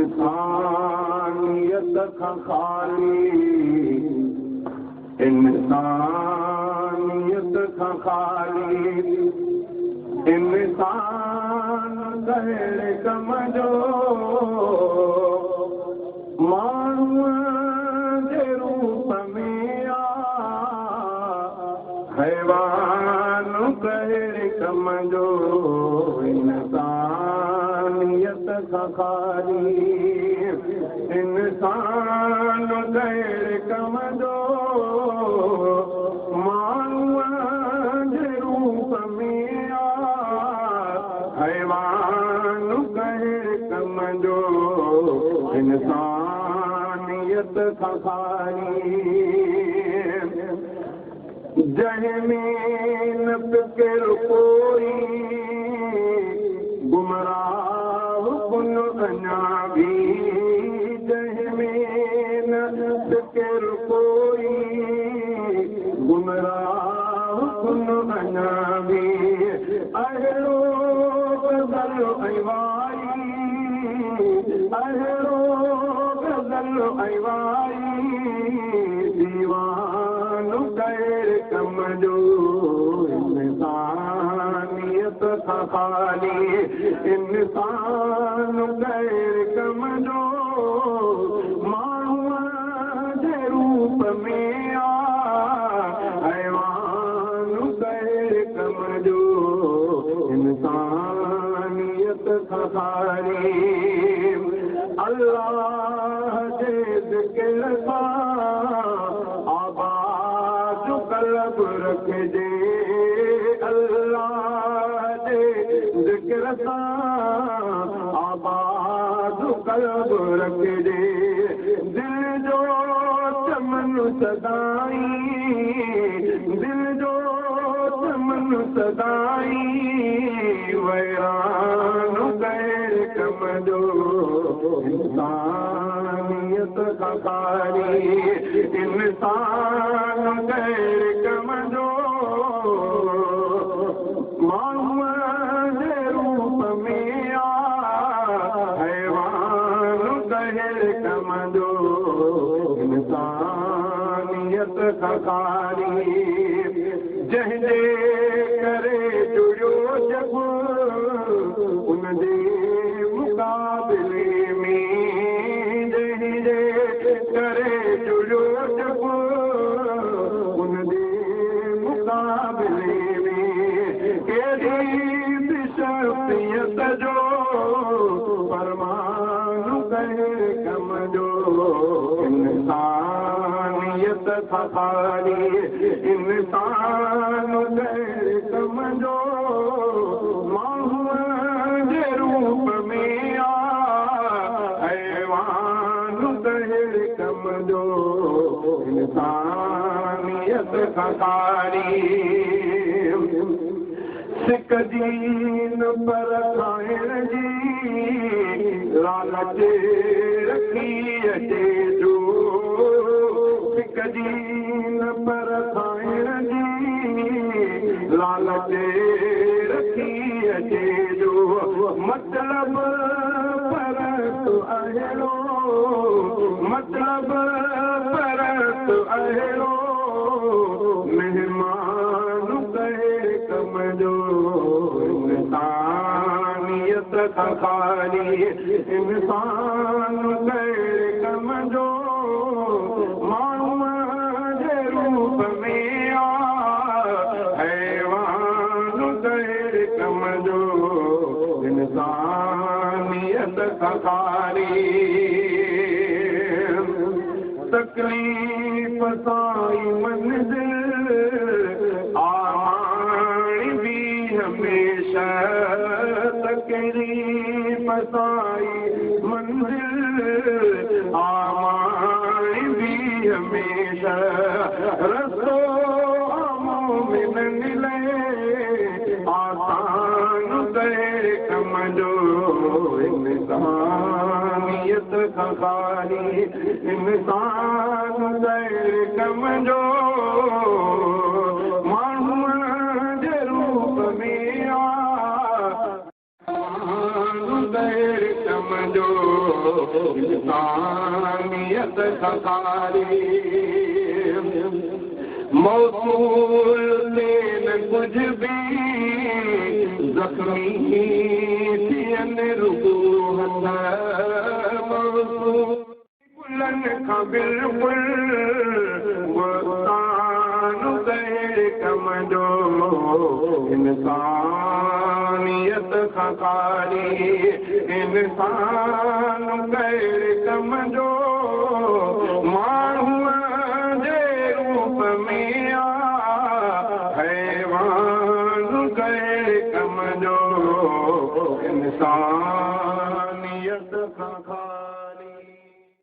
इंसानियत खां ख़ाली, इंसानियत खां ख़ाली, इंसान कहिड़े कम जो, माण्हूअ जे रूप में आ, हैवान कहिड़े कम जो, इंसानियत खां ख़ाली, इंसान कहिड़े कम जो, माण्हूअ जे रूप में आ, हैवान कहिड़े कम जो, इंसानियत खां ख़ाली। जंहिं में न फ़िक्र कोई, गुमराह कुन अञा बि, जंहिं में न फ़िक्र कोई, गुमराह कुन अञा बि, अहिड़ो गज़ल ऐं वाई, अहिड़ो गज़ल ऐं वाई, दीवान कहिड़े कम जो, इंसानियत खां ख़ाली, इंसान कहिड़े कम जो, माण्हूअ जे रूप में आ, हैवान कहिड़े कम जो, इंसानियत खां ख़ाली। अल्लाह जे ज़िक्र सां आबाद क़ल्ब रखिजे, अल्लाह जे ज़िक्र सां आबाद क़ल्ब रखिजे, दिल जो चमन सदाई, दिल जो चमन सदाई, वैरान कहिड़े कम जो, इंसानियत खां ख़ाली, इंसान कहिड़े कम जो, माण्हूअ जे रूप में आ, हैवान कहिड़े कम जो, इंसानियत खां ख़ाली। जंहिंजे करे जुड़ियो जॻ, उनजे मुक़ाबले में, जंहिंजे करे जुड़ियो जॻ, उनजे मुक़ाबले में, केॾी बि शख़्सियत जो, फरमान कहिड़े कम जो, इंसानियत खां ख़ाली, इंसान कहिड़े कम जो, माण्हूअ जे रूप में आ, हैवान कहिड़े कम जो, इंसानियत खां ख़ाली। सिक जी न पर खाइण जी लालच रखी अचे जो, सिक जी न पर खाइण जी लालच रखी अचे जो, मतलब परत अहिड़ो, मतलब परत अहिड़ो, महिमान कहिड़े कम जो, इंसानियत खां ख़ाली, इंसान कहिड़े कम जो, माण्हूअ जे रूप में आ, हैवान कहिड़े कम जो, इंसानियत खां ख़ाली। तकलीफ़ साईं मंज़िल आमाणी बि हमेशह, तकलीफ़ साईं मंज़िल आमाणी बि हमेशह, रस्तो मोमिननि लाइ आसान कहिड़े कम जो, इंसानियत खां ख़ाली, इंसान कहिड़े कम जो, माण्हूअ जे रूप में आ, انسانيت کان خالي. موصول ٿئي نه ڪجهه به، زخمي ٿين رڳو هٿ. موصول گلن کان بلڪل گستان ڪهڙي ڪم جو، انسانيت کان خالي. انسان ڪهڙي ڪم جو، ماڻهوءَ جي روپ ۾ آ، حيوان ڪهڙي ڪم جو، انسان